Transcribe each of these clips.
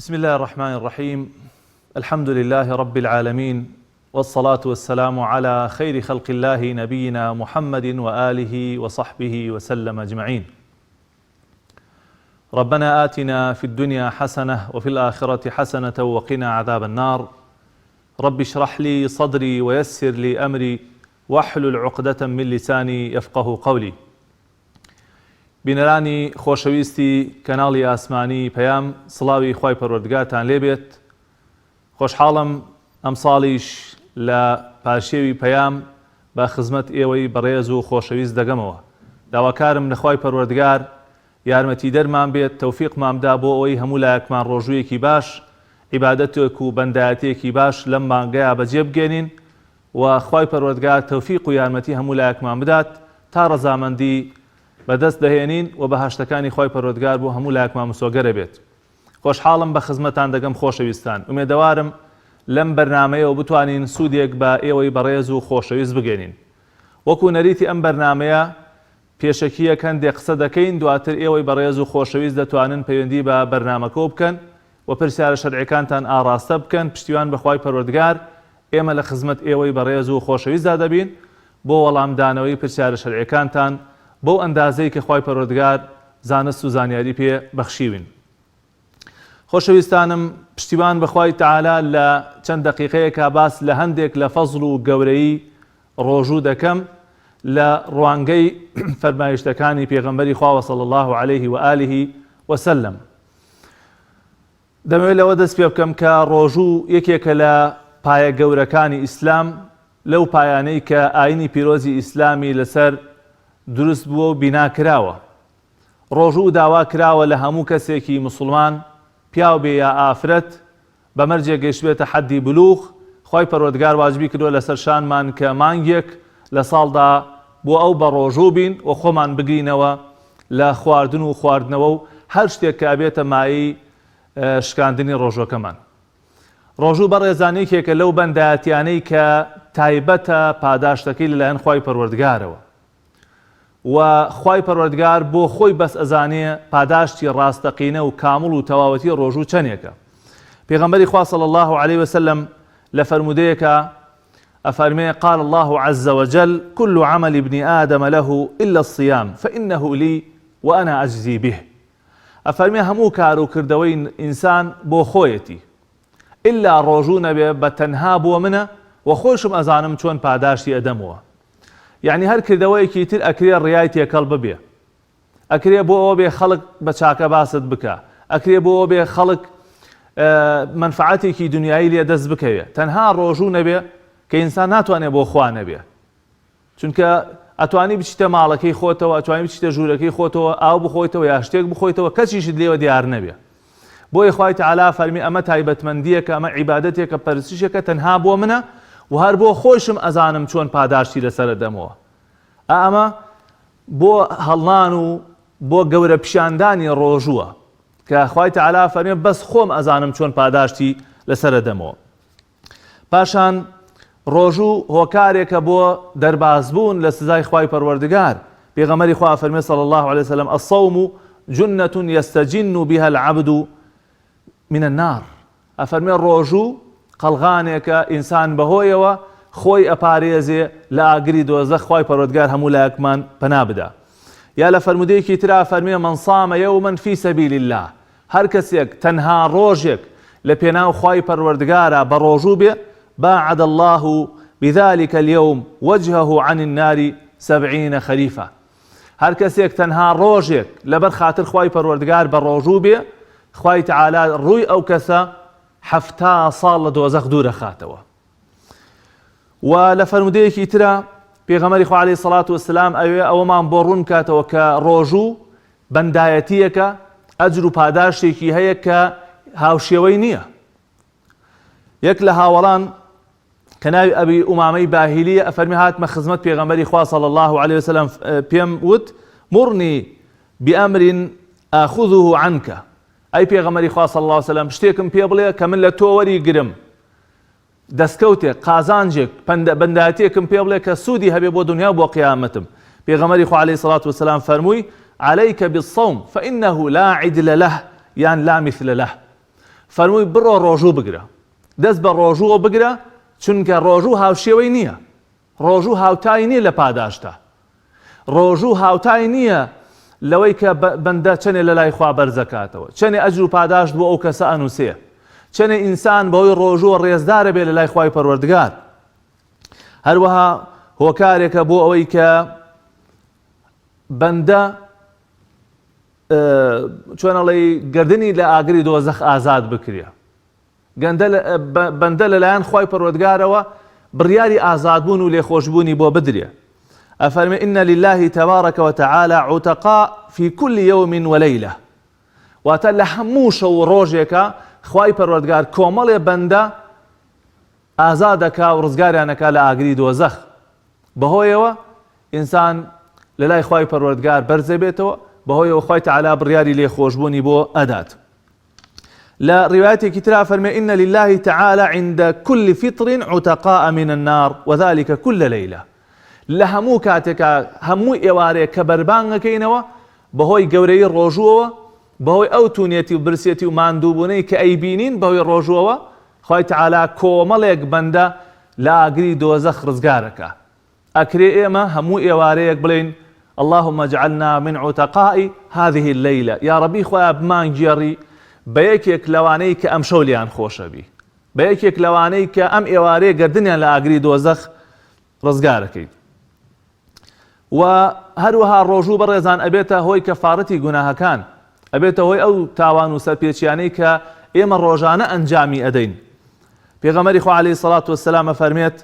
بسم اللە الرحمن الرحیم الحمد للە رب العالمین والصلاة والسلام علی خیر خلق اللە نبینا محمد وآله وصحبه وسلم اجمعین ربنا آتنا في الدنيا حسنة وفي الآخرة حسنة وقنا عذاب النار رب اشرح لي صدري ويسر لي أمري واحلل عقدة من لساني يفقه قولي بینەرانی خۆشەویستی کەناڵی ئاسمانی پەیام سڵاوی خوای پەروەردگارتان لێبێت خۆشحاڵم ئەمساڵیش لە پارشێوی پەیام بە خزمەت ئێوەی بەڕێز و خۆشەویست دەگەمەوە داواکارم لە خوای پەروەردگار یارمەتیدەرمان بێت تەوفیقمان بدا بۆ ئەوەی هەموو لایەکمان ڕۆژوویەکی باش عیبادەتێک و بەندایەتیەکی باش لەم مانگەیا بەجێ بگەێنین وە خوای پەروەردگار تەوفیق و یارمەتی هەموو لایەکمان بدات تا ڕەزامەندی بەدەست دەهێنین و بەهەشتەکانی خوای پەروەردگار بۆ هەموو لایەکمان مسۆگەرە بێت. خۆشحاڵم بە خزمەتان دەگەم خۆشەویستان ئومێدەوارم لەم بەرنامەیەوە بتوانین سوودێک بە ئێوەی بەڕێز و خۆشەویست بگەینین. وەکو نەریتی ئەم بەرنامەیە پێشەکییەک هەندێک قسە دەکەین دواتر ئێوەی بەڕێز و خۆشەویست دەتوانن پەیوەندی بە بەرنامەکەوە بکەن و پرسیارە شەرعیەکانتان ئاڕاستە بکەن پشتیوان بە خوای پەروەردگار ئێمە لە خزمەت ئێوەی بەڕێز و خۆشەویستدا دەبین بۆ وەڵام دانەوەی پرسیارە شەرعیەکانتان بەو ئەندازەی کە خوای پەروەردگار زانست و زانیاری پێ بەخشیوین. خۆشەویستانم پشتیوان بە خوای تەعالا لە چەند دەقیقەیەکا باس لە هەندێک لە فەزڵ و گەورەیی ڕۆژوو دەکەم لە ڕوانگەی فەرمایشتەکانی پێغەمبەری خواوە صلی اللە علیه و آله وسلم. دەمەوێت لەوە دەست پێ بکەم کە ڕۆژوو یەکێکە لە پایە گەورەکانی ئیسلام، لەو پایانەی کە ئاینی پیرۆزی ئیسلامی لەسەر دروست بووە و بینا کراوە. ڕۆژوو داوا کراوە لە هەموو کەسێکی موسڵمان، پیاو بێ یا ئافرەت، بە مەرجێک گەیشتبێتە حەدی بلوغ، خوای پەروەردگار واجبی کردووە لەسەر شانمان کە مانگێک لە ساڵدا بۆ ئەو بەڕۆژوو بین و خۆمان بگرینەوە لە خواردن و خواردنەوە و هەر شتێک کە ئەبێتە مایەی شکاندنی ڕۆژوەکەمان. ڕۆژوو بەڕێزان یەکێکە لەو بەندایەتیانەی کە تایبەتە پاداشتەکەی لەلایەن خوای پەروەردگارەوە و خوای پەروەردگار بۆ خۆی بەس ئەزانێ پاداشتی ڕاستەقینە و کامڵ و تەواوەتی ڕۆژوو چەنێکە. پێغەمبەری خوا صلی اللە علیه وسلم لە فەرموودەیەکا ئەفەرمێ، قال اللە عز وجل، كل عمل ابن آدم له الا الصیام فانه لی وانا اجزی به. ئەفەرمێ هەموو کار و کردەوەی ئینسان بۆ خۆیەتی ئیلا ڕۆژوو نەبێ بە تەنها بۆ منە و خۆیشم ئەزانم چۆن پاداشتی ئەدەمەوە. یەعنی هەر کردەوەیەکی تر ئەکرێ ڕیای تێکەڵ ببێ. ئەکرێ بۆ ئەوە بێ خەڵک بە چاکە باست بکا ئەکرێ بۆ ئەوە بێ خەڵک مەنفعەتێکی دنیایی لێ دەست بکەوێ تەنها ڕۆژوو نەبێ کە ئینسان ناتوانێ بۆ خوا نەبێ چونکە ئەتوانی بچیتە ماڵەکەی خۆتەوە ئەتوانی بچیتە ژوورەکەی خۆتەوە ئاو بخۆیتەوە یا شتێک بخۆیتەوە کەسیشت لێوە دیار نەبێ بۆیە خوای تەعالا فەرمی ئەمە تایبەتمەندیەکە ئەمە عیبادەتێکە پەرستشێکە تەنها بۆ منە و هەر بۆ خۆشم ئەزانم چۆن پاداشتی لەسەرە دەمەوە ئەمە بۆ هەڵنان و بۆ گەورە پیشاندانی ڕۆژووە کە خوای تەعالا فەرمێ بەس خۆم ئەزانم چۆن پاداشتی لەسەر ئەدەمەوە. پاشان ڕۆژوو هۆکارێکە بۆ دەربازبوون لە سزای خوای پەروەردگار. پێغەمبەری خوا ئەفەرمێ صلی اللە علیە وسلم الصوم جنة یستجن بها العبد من النار. ئەفەرمێ ڕۆژوو قەڵغانێکە ئینسان بەهۆیەوە خۆی ئەپارێزێ لە ئاگری دۆزەخ خوای پەروەردگار هەموو لایەکمان پەنا بدا یا لە فەرموودەیەکی ترا فەرمێ من صام یوما فی سبیل اللە هەر کەسێک تەنها ڕۆژێک لە پێناو خوای پەروەردگارا بە ڕۆژوو بێ باعد اللە بذلک اليوم وجهه عن النار سبعین خریفا هەر کەسێک تەنها ڕۆژێک لەبەر خاتر خوای پەروەردگار بە ڕۆژوو بێ خوای تەعالا ڕووی ئەو کەسە 70 ساڵ لە دۆزەخ دوورەخاتەوە و لە فەرمودەیەکی ترە پێغەمبەری خوا عەلەیهی سەڵات وسلام ئەوێ ئەوەمان بۆ ڕوون بکاتەوە کە ڕۆژوو بەندایەتیەکە ئەجر و پاداشتێکی هەیە کە هاوشێوەی نییە یەک لە هاوەڵان کە ناوی ئەبی ئومامەی باهیلیە ئەفەرمی هاتمە خزمەت پێغەمبەری خوا صلی الله علیه وسلم پێم وت مرنی بأمر آخذه عنك ئەی پێغەمبەری خوا صلی الله علیه وسلم شتێکم پێ بڵێ کە من لە تۆ وەری گرم دەستکەوتێک قازانجێک پەندە بەندایەتیەکم پێ بڵێ کە سوودی هەبێ بۆ دنیا و بۆ قیامەتم پێغەمبەری خوا علیه الصلاة والسلام فەرمووی عليك بالصوم فإنه لا عدل له یان لا مثل له. فەرمووی بڕۆ ڕۆژوو بگرە، دەست بە ڕۆژووەوە بگرە، چونکە ڕۆژوو هاوشێوەی نییە، ڕۆژوو هاوتای نییە لە پاداشتا، ڕۆژوو هاوتای نییە لەوەی کە بەندە چەنێ لە لای خوا بەرزەکاتەوە، چەنێ ئەجر و پاداشت بۆ ئەو کەسە ئەنووسێ، چەنێ ئینسان بەهۆی ڕۆژووە ڕێزدارە بێ لە لای خوای پەروەردگار. هەروەها هۆکارێکە بۆ ئەوەی کە بەندە چۆن ئەڵێی گەردنی لە ئاگری دۆزەخ ئازاد بکرێ. گەندە بەندە لەلایەن خوای پەروەردگارەوە بڕیاری ئازادبوون و لێخۆشبوونی بۆ بدرێ. ئەفەرمێ ان لله تبارک وتعالی عتقاء فی کل یوم ولەیلە واتە لە هەموو شەو و ڕۆژێکا خوای پەروەردگار کۆمەڵێ بەندە ئازاد ئەکا و ڕزگاریان ئەکا لە ئاگری دۆزەخ بەهۆیەوە ئینسان لەلای خوای پەروەردگار بەرزەبێتەوە بەهۆیەوە خوای تەعالا بڕیاری لێخۆشبوونی بۆ ئەدات. لە ڕیوایەتێکی ترا فەرمێ ان لله تعالی عند كل فطر عتقاء من النار وذلك كل ليلة لە هەموو کاتێکا هەموو ئێوارەیەک کە بەربانگ ئەکەینەوە بەهۆی گەورەی ڕۆژووەوە بەهۆی ئەو تونێتی و برسێتی و ماندووبوونەی کە ئەیبینین بەهۆی ڕۆژووەوە خوای تعالی کۆمەڵێک بەندە لە ئاگری دۆزەخ ڕزگارەکا ئەکرێ ئێمە هەموو ئێوارەیەک بڵێین اللهم اجعلنا من عتقاء هذه الليلە یاڕەبی خوایە بمانگێڕی بە یەکێک لەوانەی کە ئەمشەو لێیان خۆشەبی بە یەکێک لەوانەی کە ئەم ئێوارەیە گەردنیان لە ئاگری دۆزەخ ڕزگارەکەیت و هەروەها ڕۆژوو بەڕێزان ئەبێتە هۆی کەفارەتی گوناهەکان ئەبێتە هۆی ئەو تاوان و سەرپێچیانەی کە ئێمە ڕۆژانە ئەنجامی ئەدەین پێغەمبەری خوا عەلەیهی سەڵات وەسەلام ئەفەرمێت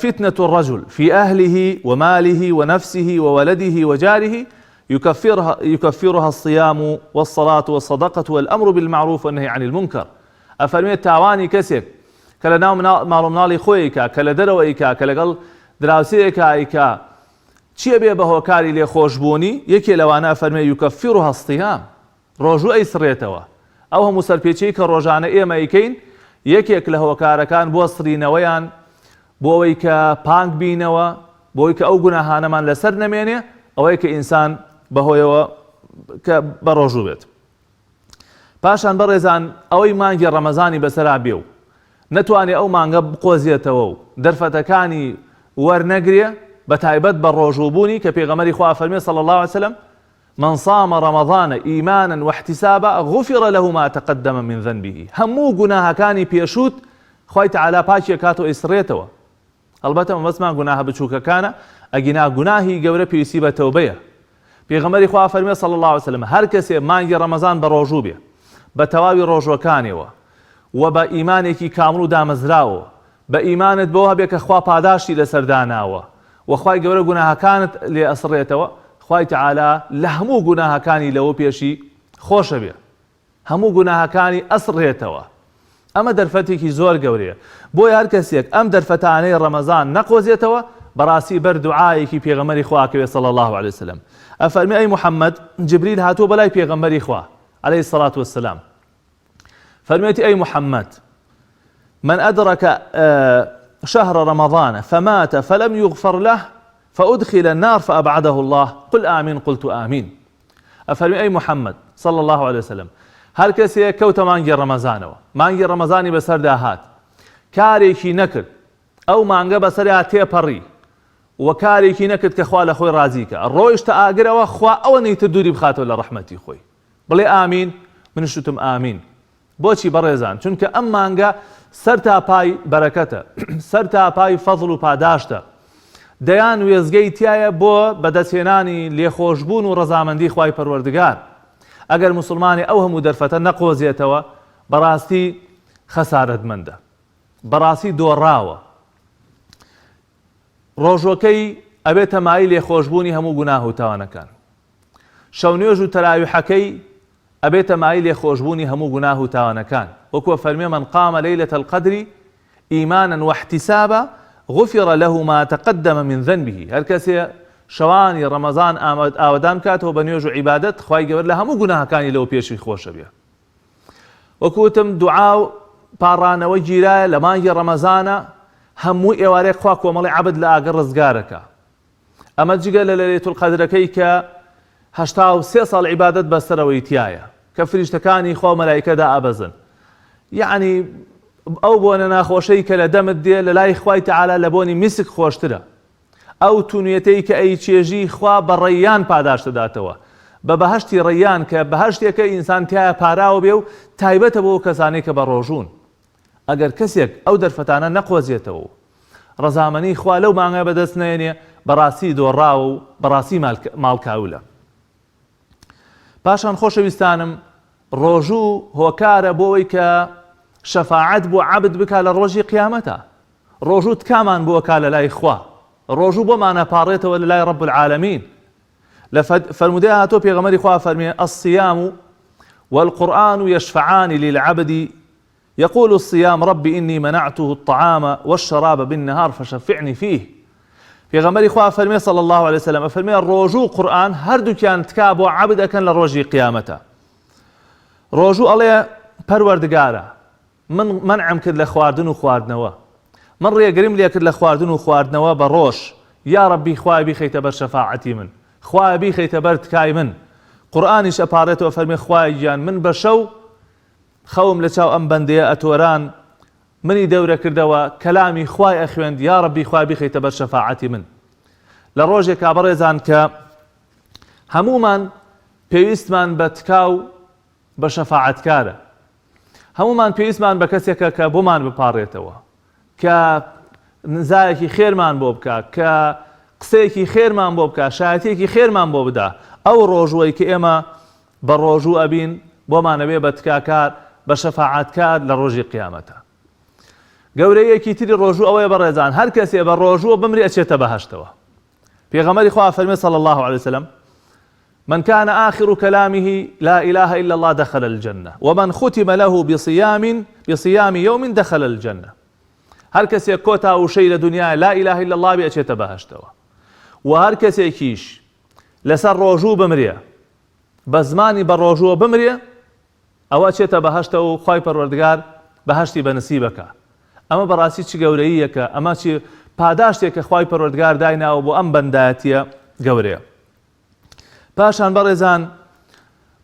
فتنة الرجل في أهله وماله ونفسه وولده وجاره يكفرها, يكفرها الصيام والصلاة والصدقة والأمر بالمعروف والنهي عن المنكر ئەفەرمێت تاوانی کەسێک کە لە ناو ماڵ و مناڵی خۆیکا کە لە دەرەوە ئیکا کە لەگەڵ دراوسێیەکا ئیکا چییە بێ بە هۆکاری لێخۆشبوونی یەکێ لەوانە ئەفەرمێ يكفرها الصيام ڕۆژوو ئەیسڕێتەوە. ئەو هەموو سەرپێچیەی کە ڕۆژانە ئێمە ئەیکەین یەکێک لە هۆکارەکان بۆ سڕینەوەیان بۆ ئەوەی کە پاک بینەوە بۆ ئەوەی کە ئەو گوناهانەمان لەسەر نەمێنێ ئەوەیە کە ئینسان بەهۆیەوە کە بە ڕۆژوو بێت. پاشان بەڕێزان ئەوەی مانگی ڕەمەزانی بەسەرا بێ و نەتوانێ ئەو مانگە بقۆزێتەوە و دەرفەتەکانی وەرنەگرێ بە تایبەت بە ڕۆژوو بوونی کە پێغەمبەری خوا فەرمێ صلی اللە علیه وسلم من صام رمضان ایمانا واحتسابا غفر له ما تقدم من ذنبه هەموو گوناهەکانی پێشووت خوای تەعالا پاکی ئەکات و ئەیسڕێتەوە هەڵبەتە مەبەستمان گوناهە بچووکەکانە ئەگینا گوناهی گەورە پێویستی بە تەوبەیە پێغەمبەری خوا فەرمێ صلی الله علیه وسلم هەر کەسێ مانگی ڕەمەزان بە ڕۆژوو بێ بە تەواوی ڕۆژوەکانیەوە و بە ئیمانێکی کامڵ و دامەزراوەوە بە ئیمانت بەوە هەبێ کە خوا پاداشتی لەسەر داناوە وە خوای گەورە گوناهەکانت لێ ئەسڕێتەوە خوای تەعالا لە هەموو گوناهەکانی لەوە پێشی خۆشەبێ هەموو گوناهەکانی ئەسڕێتەوە ئەمە دەرفەتێکی زۆر گەورەیە بۆیە هەر کەسێک ئەم دەرفەتانەی ڕەمەزان نەقۆزێتەوە بەڕاستی بەر دوعایەکی پێغەمبەری خوا کەوێ صلی الله علیه وسلم ئەفەرمی ئەی محمد جبریل هاتووە بەلای پێغەمبەری خوا علیه الصلاة والسلام فەرموویەتی ئەی محمد من أدرك شهر رمضان فمات فلم يغفر له فأدخل النار فأبعده الله قل آمين قلت آمين ئەفەرمی ئەی محمد صلى الله عليه وسلم هەر کەسێک کەوتە مانگی ڕەمەزانەوە مانگی ڕەمەزانی بەسەردا هات کارێکی نەکرد ئەو مانگە بەسەریا تێپەڕی و کارێکی نەکرد کە خوا لە خۆی ڕازیکە ڕۆیشتە ئاگرەوە خوا ئەوەنەی تر دووری بخاتەوە لە ڕەحمەتی خۆی بڵێ ئامین منیش وتم ئامین بۆچی بەڕێزان چونکە ئەم مانگە سەر تا پای بەرەکەتە سەر تا پای فەزڵ و پاداشتە دەیان وێزگەی تایە بۆ بەدەستهێنانی لێخۆشبوون و ڕەزامەندی خوای پەروەردگار ئەگەر موسڵمانی ئەو هەموو دەرفەتە نەقۆزێتەوە بەڕاستی خەسارەتمەندە بەڕاستی دۆڕاوە ڕۆژۆکەی ئەبێتە مایەی لێخۆشبوونی هەموو گوناه و تاوانەکان شەونوێژ و تەراویحەکەی ئەبێتە مایەی لێخۆشبوونی هەموو گوناه و تاوانەکان، وەکو ئەفەرموێ من قام لیلە القدر ایمانا واحتسابا غفر له ما تقدم من ذنبه هەرکەسێ شەوانی ڕەمەزان ئاوەدان بکاتەوە بە نوێژ و عیبادەت خوای گەورە لە هەموو گوناهەکانی لەوە پێشی خۆشەبێ. وەکو وتم دوعا و پاڕانەوە گیرایە لە مانگی ڕەمەزانە هەموو ئێوارێک خوا کۆمەڵی عەبد لە ئاگر ڕزگارەکا. ئەمە جگە لە لەیلەتولقەدرەکەی کە 83 ساڵ عیبادەت بەسەرەوەی تیایە. کە فریشتەکانی خوا و مەلائیکە دائەبەزن. یەعنی ئەو بۆنە ناخۆشەی کە لە دەمت دێ لە لای خوای تەعالا لە بۆنی میسک خۆشترە. ئەو تونوێتەی کە ئەیچێژی خوا بە ڕەیان پاداشت دەداتەوە. بە بەهەشتی ڕەیان کە بەهەشتێکە ئینسان تیایا پاراوە بێ و تایبەتە بۆ ئەو کەسانەی کە بەڕۆژوون. ئەگەر کەسێک ئەو دەرفەتانە نەقۆزێتەوە و ڕەزامەنی خوا لەو مانگە بەدەست نەیەنێ بەڕاستی دۆڕاوە و بەڕاستی ماڵکاولە. پاشان خۆشەویستانم ڕۆژوو هۆکارە بۆ ئەوەی کە شەفاعەت بۆ عەبد بکا لە ڕۆژی قیامەتا. ڕۆژوو تکامان بۆ ئەکا لە لای خوا. ڕۆژوو بۆمان ئەپاڕێتەوە لە لای ڕب العالمین. لە فەرموودەی هاتووە پێغەمبەری خوا فەرمێ الصيام والقرآن يشفعان للعبد يقول الصيام رب إني منعته الطعام والشراب بالنهار فشفعني فيه پێغەمبەری خوا فەرمێ صلی الله علیه وسلم ئەفەرمێ ڕۆژوو و قورئان هەردووکیان تکا بۆ عەبد ئەکەن لە ڕۆژی قیامەتە ڕۆژوو ئەڵێ پەروەردگارە من مەنعم کرد لە خواردن و خواردنەوە من ڕێگریم لێکرد لە خواردن و خواردنەوە بە ڕۆژ یا ڕەبی خوایە بیخەیتە بەر شەفاعەتی من خوایە بیخەیتە بەر تکای من قورئانیش ئەپارێتەوە فەرمێ خوایە گیان من بە شەو خەوم لە چاو ئەم بەندەیە ئەتۆران منی دەورە کردەوە کەلامی خوای ئەخوێند یاڕەبی خوای بیخەیتە بەر شەفاعەتی من لە ڕۆژێکا بەڕێزان کە هەموومان پێویستمان بە تکا و بە شەفاعەتکارە هەموومان پێویستمان بە کەسێکە کە بۆمان بپاڕێتەوە کە نزایەکی خێرمان بۆ بکە کە قسەیەکی خێرمان بۆ بکە شایەتێکی خێرمان بۆ بدا ئەو ڕۆژوەی کە ئێمە بە ڕۆژوو ئەبین بۆمان ئەبێ بە تکاکار بە شەفاعەتکار لە ڕۆژی قیامەتا. گەورەیەکی تری ڕۆژوو ئەوەیە بەڕێزان هەر کەسێ بە ڕۆژووە بمرێ ئەچێتە بەهەشتەوە. پێغەمبەری خوا فەرمی صلی الله علیه وسلم من كان آخر كلامه لا إله إلا الله دخل الجنة ومن ختم له بصيام بصيام يوم دخل الجنة هەر کەسێک کۆتا وشەی لە دنیا لا إله إلا الله بێ ئەچێتە بەهەشتەوە و هەر کەسێکیش لەسەر ڕۆژوو بمرێ بە زمانی بەڕۆژووە بمرێ ئەوە ئەچێتە بەهەشتەوە و خوای پەروەردگار بەهەشتی بە نسیبەکا ئەمە بەڕاستی چ گەورەییەکە ئەمە چی پاداشتێکە خوای پەروەردگار دایناوە بۆ ئەم بەندایەتیە گەورەیە پاشان بەڕێزان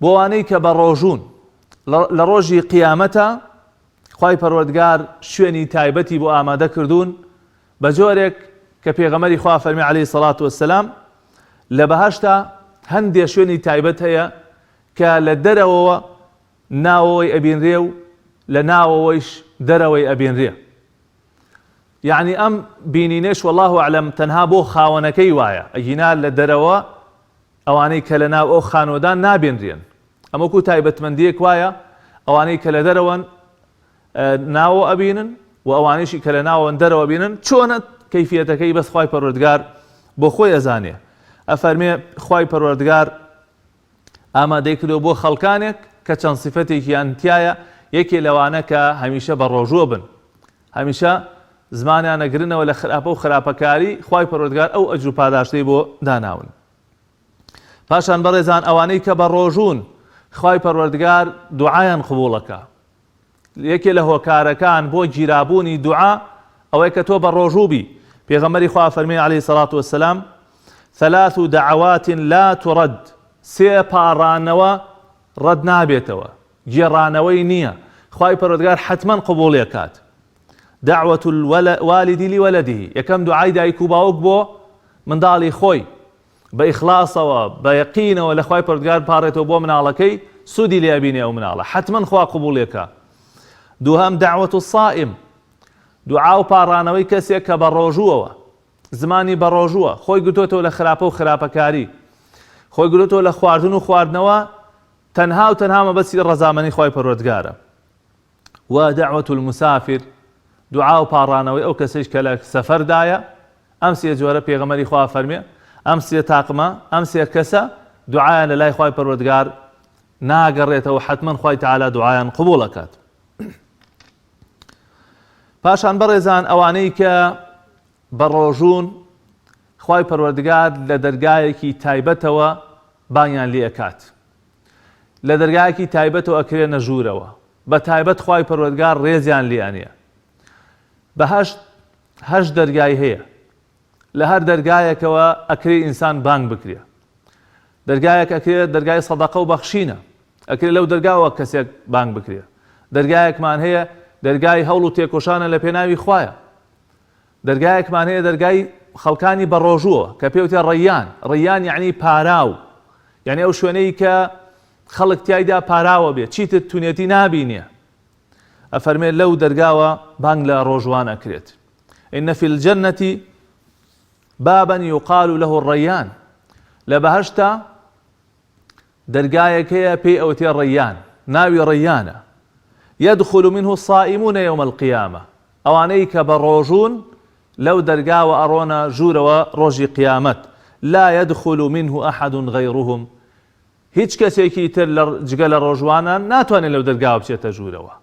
بۆوانەی کە بە ڕۆژوون لە ڕۆژی قیامەتە خوای پەروەردگار شوێنی تایبەتی بۆ ئامادە کردوون بە جۆرێک کە پێغەمبەری خوا فەرمی عەلەیهی سەڵات وەسەلام لە بەهەشتا هەندێ شوێنی تایبەت هەیە کە لە دەرەوەوە ناوەوەی ئەبینرێ و لە ناوەوەیش دەرەوەی ئەبینرێ یعنی ئەم بینینەش والله اعلم تەنها بۆ خاوەنەکەی وایە ئەگینا لە دەرەوە ئەوانەی کە لە ناو ئەو خانوەدان نابینرێن ئەمە وەکو تایبەتمەندیەک وایە ئەوانەی کە لە دەرەوەن ناوەوە ئەبینن و ئەوانەیشی کە لە ناوەوەن دەرەوە بینن چۆنە کەیفیەتەکەی بەس خوای پەروەردگار بۆ خۆی ئەزانێ ئەفەرمێ خوای پەروەردگار ئامادەی کردووە بۆ خەڵکانێک کە چەند سیفەتێکیان تایە یەکێ لەوانە کە هەمیشە بە ڕۆژووە بن هەمیشە زمانیان ئەگرنەوە لە خراپە و خراپەکاری خوای پەروەردگار ئەو ئەجر و پاداشتەی بۆ داناون پاشان بەڕێزان ئەوانەی کە بە ڕۆژوون خوای پەروەردگار دوعایان قبوڵەکە یەکێ لە هۆکارەکان بۆ گیرابوونی دوعا ئەوەیە کە تۆ بە ڕۆژوو بی پێغەمبەری خوا فەرمی علیه الصلاة والسلام ثلاث دعوات لا ترد سێ پاڕانەوە ڕەت نابێتەوە گێڕانەوەی نییە خوای پەروەردگار حتما قبوڵی ئەکات دعوة الوالد لولده یەکەم دوعای دایک و باوک بۆ منداڵی خۆی بە ئیخلاسەوە بە یەقینەوە لە خوای پەروەردگار بپاڕێتەوە بۆ مناڵەکەی سوودی لێ ئەبینێ ئەو مناڵە حەتمەن خوا قبوڵی ئەکا دووهەم دعوة الصائم دوعا و پاڕانەوەی کەسێک کە بە ڕۆژووەوە زمانی بە ڕۆژووە خۆی گرتۆتەوە لە خراپە و خراپەکاری خۆی گرتۆتەوە لە خواردن و خواردنەوە تەنها و تەنها مەبەستی ڕەزامەنی خوای پەروەردگارە و دعوة المسافر دوعا و پاڕانەوەی ئەو کەسەیش کە لە سەفەردایە ئەم سێ جۆرە پێغەمبەری خوا فەرمێ ئەم سێ تاقمە ئەم سێ کەسە دوعایان لە لای خوای پەروەردگار ناگەڕێتەوە حتمما خوای تعالی دوعایان قبوڵ ئەکات پاشان بەڕێزان ئەوانەی کە بە ڕۆژوون خوای پەروەردگار لە دەرگایەکی تایبەتەوە بانگیان لێ ئەکات لە دەرگایەکی تایبەتەوە ئەکرێنە ژوورەوە بە تایبەت خوای پەروەردگار ڕێزیان لێ ئەنێ بەهەشت هەشت دەرگای هەیە لە هەر دەرگایەکەوە ئەکرێ ئینسان بانگ بکرێ دەرگایەک ئەکرێ دەرگای سەدەقە و بەخشینە. ئەکرێ لەو دەرگاوە کەسێک بانگ بکرێ. دەرگایەکمان هەیە دەرگای هەوڵ و تێکۆشانە لە پێناوی خوایە. دەرگایەکمان هەیە دەرگای خەڵکانی بەڕۆژووە کە پێوتێ ڕەیان، ڕەیان یەعنی پاراو، یەعنی ئەو شوێنەی کە خەڵک تیایدا پاراوە بێ چیتر تونێتی نابینێ. ئەفەرمێ لەو دەرگاوە بانگ لە ڕۆژووان ئەکرێت. ان فی الجنە بابا یقال له الریان، لە بەهەشتا دەرگایەک هەیە پێی ئەوتێ ڕەیان، ناوی ڕەیانە، یدخل منه الصائمون یوم القیامە، ئەوانەی کە بەڕۆژوون لەو دەرگاوە ئەڕۆنە ژوورەوە ڕۆژی قیامەت، لا یدخل منه احد غیرهم، هیچ کەسێکی تر جگە لە ڕۆژووانان ناتوانێت لەو دەرگاوە بچێتە ژوورەوە.